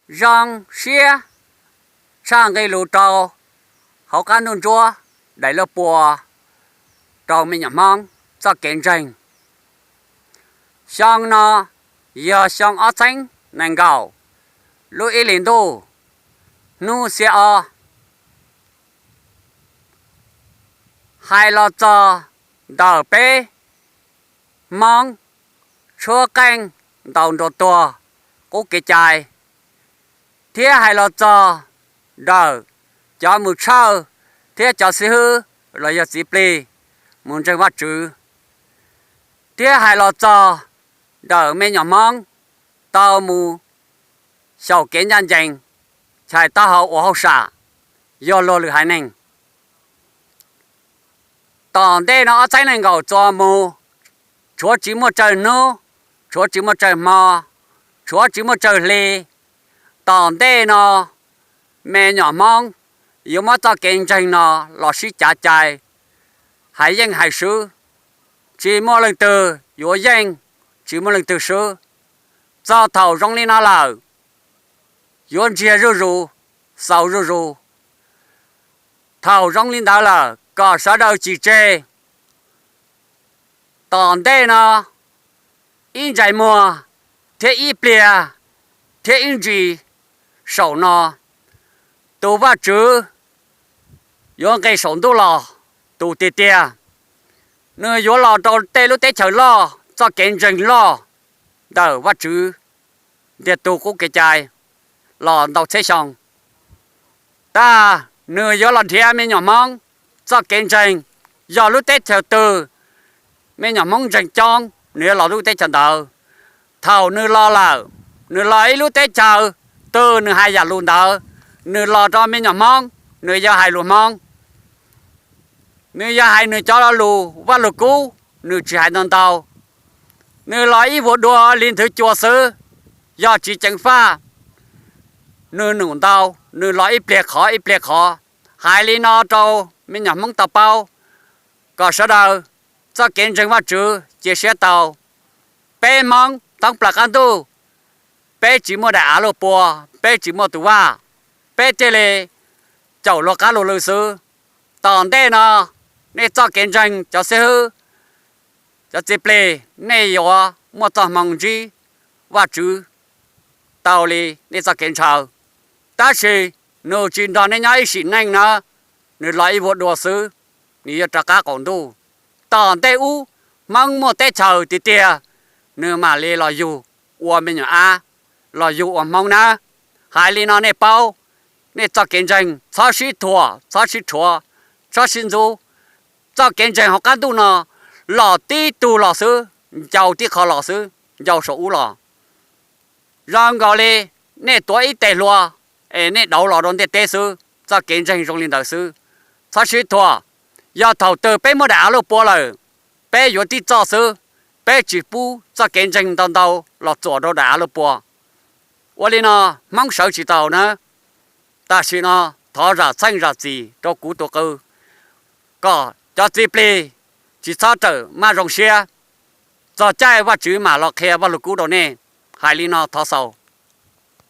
Zoo siab tshaj nqe lus rau hauv qab ntuj ntsuab daim laj pua rau me nyuam Hmoob txoj kev ntseeg. Xyoo no yog xyoo ob txheeb nees nkaum lub ib hlis ntuj hnub xiab ob. Hais los txog ntawm peb Hmoob tshuab qeej ntaus nrog tuag qub kev cai, thiab hais los txog ntawm cov mus tshawj thiab cov xib hwb los yog txiv plig mus ntseeg Vajtswv, thiab hais los txog ntawm me nyuam Hmoob tau mus xyaum kev ncaj ncees, chais taub hau ua hauj sam, yog luag lwm haiv neeg. Tom ntej no ob txhiab nees nkaum txuas mus, tshuav tsis muaj tsawg hnub, tshuav tsis muaj tsawg hmo, tshuav tsis muaj tsawg hli, tom ntej no me nyuam Hmoob yuav muab txoj kev ntseeg no los sib cav cai, hais yeej hais swb, tsis muaj leej twg yuav yeej, tsis muaj leej twg swb. Txog thaum zoo li no lawm, yuav ntsiag zuj zus, xaus zuj zus. Thaum zoo li ntawd lawm kom sawv daws tsis tseg. Tom ntej no ib ntsais muag thiab ib pliag thiab ib ntsis saum no, tus Vajtswv yuav nqis saum ntuj los, tus tiag tiag. Nws yuav los rau tej lub teb chaws loj, txoj kev ntseeg loj ntawm Vajtswv ntiag tug qub kev cai los ntau txhiab xyoo. Tab nws yuav los nrhiav me nyuam Hmoob txoj kev ntseeg, yog lub teb chaws twg me nyuam Hmoob ntseeg coob, nws yuav los lub teb chaws ntawd. Thaum nws los lawm, nws los ib lub teb chaws twg nws hais yam lus ntawd, nws los rau me nyuam Hmoob, nws yuav hais lus Hmoob. Nws yog hais nws cov lus Vaj Lug Kub, nws tsis hais ntau ntau. Nws los ib vuag dua li nthwv cua xwb, yog tsis ceev faj, nws num ntau, nws los ib pliag qhov ib pliag qhov. Hais li no rau me nyuam Hmoob tau paub, kom sawv daws txoj kev ntseeg Vajtswv cia siab tau. Peb Hmoob thoob plaws qab ntuj, peb tsis muaj daim av luaj pua, peb tsis muaj tus vaj, peb thiaj li caum luag qab luag lw xwb. Tom ntej no nej txoj kev ntseeg cov xib hwb, cov txiv plig, nej yuav muaj txoj hmoo ntsib Vajtswv tau li nej txoj kev ntshaw. Tab sis nws tsis nrog nej nyob ib sim neej na, nws los ib vuag dua xwb, nws yuav rov qab qaum ntuj. Tom ntej ub Hmoob muaj teb chaws tiag tiag, nws mam li los yug ua me nyuam ab, los yug ua Hmoob na. Hais li no nej paub, nej txoj kev ntseeg txhob sib thuam, txhob sib rhuav, txhob sib ntxub. Txoj kev ntseeg hauv qab ntuj no los tib tug los xwb, ncau tib qho los xwb, ncau saum ub los. Zoo nkaus li nej tuav ib tes hlua es nej dauv los rau ntiaj teb xwb, txoj kev ntseeg zoo li ntawd xwb. Txhob sib thuam, yog thaum twg peb muaj daim av luaj pua lawm, peb yuav tib txoj xwb, peb tsis pub txoj kev ntseeg ntau ntau los txuam rau daim av luaj pua. Ua li no Hmoob sawv tsis taus na. Tam sim no thov zam txheej zam txim rau kuv tus qw, kom cov txiv plig tsis txhob rawm maj zoo siab. Txog caij Vajtswv mam los qhia Vaj Lug Kub rau nej. Hais li no thov xaus.